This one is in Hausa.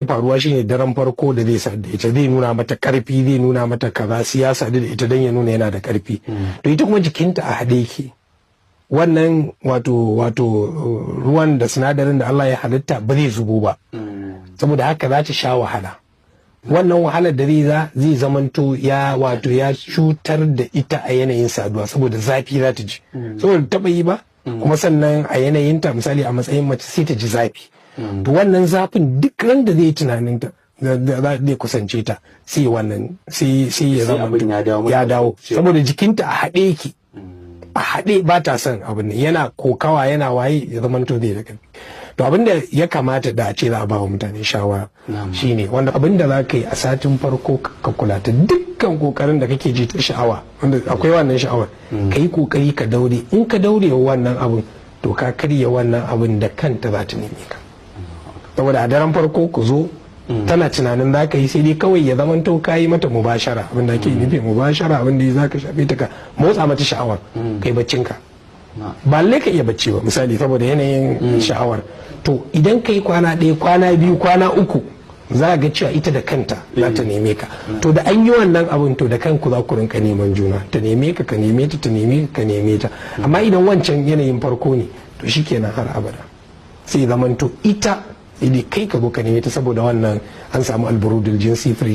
Faruwa shine daren farko da zai sadu da ita, zai nuna mata karfi, zai nuna mata kaza, sai ya sadu da ita don ya nuna yana da karfi. To ita kuma jikinta a haɗe yake, wannan wato ruwan da sinadarin da Allah ya halitta ba zai zubo ba. Saboda haka za ta sha wahala. Wannan wahalar da zai zamanto ya wato ya cutar da ita a yanayin saduwa, saboda zafi za ta ji, saboda taɓa yi ba. Kuma sannan a yanayinta, misali a matsayin mace, sai ta ji zafi. To wannan zafin, duk ran da zai tunanin ta, zai kusance ta, sai wannan sai ya Sai zama abin ya dawo mata. Ya dawo, saboda jikinta a haɗe yake, a haɗe, ba ta son abin nan. Yana kokawa, yana waye, ya zama to zai da ƙarfi. To abin da ya kamata da a ce za a ba wa mutane shawara shine wanda abin da za ka yi a satin farko, ka kula ta dukkan kokarin da kake ji ta sha'awa, wanda akwai wannan sha'awar, ka yi kokari ka daure. In ka daure wa wannan abin, to ka karya wannan abin, da kanta za ta neme ka. Saboda a daren farko ku zo, tana tunanin za ka yi, sai dai kawai ya zamanto ka yi mata mubashara. Abin da ake nufi mubashara, abin da za ka shafe ta, ka motsa mata sha'awar, kai baccinka. Ba lallai ka iya bacci ba misali, saboda yanayin sha'awar. To idan ka yi kwana 1, kwana 2, kwana 3, za ga cewa ita da kanta za ta neme ka. To da an yi wannan abin, to da kanku za ku rinka neman juna, ta neme ka, ka neme ta, ta neme ka, ka neme ta. Amma idan wancan yanayin farko ne, to shikenan, har abada sai zamanto ita sai dai kai ka zo ka neme ta, saboda wannan an samu البرود الجنسي free.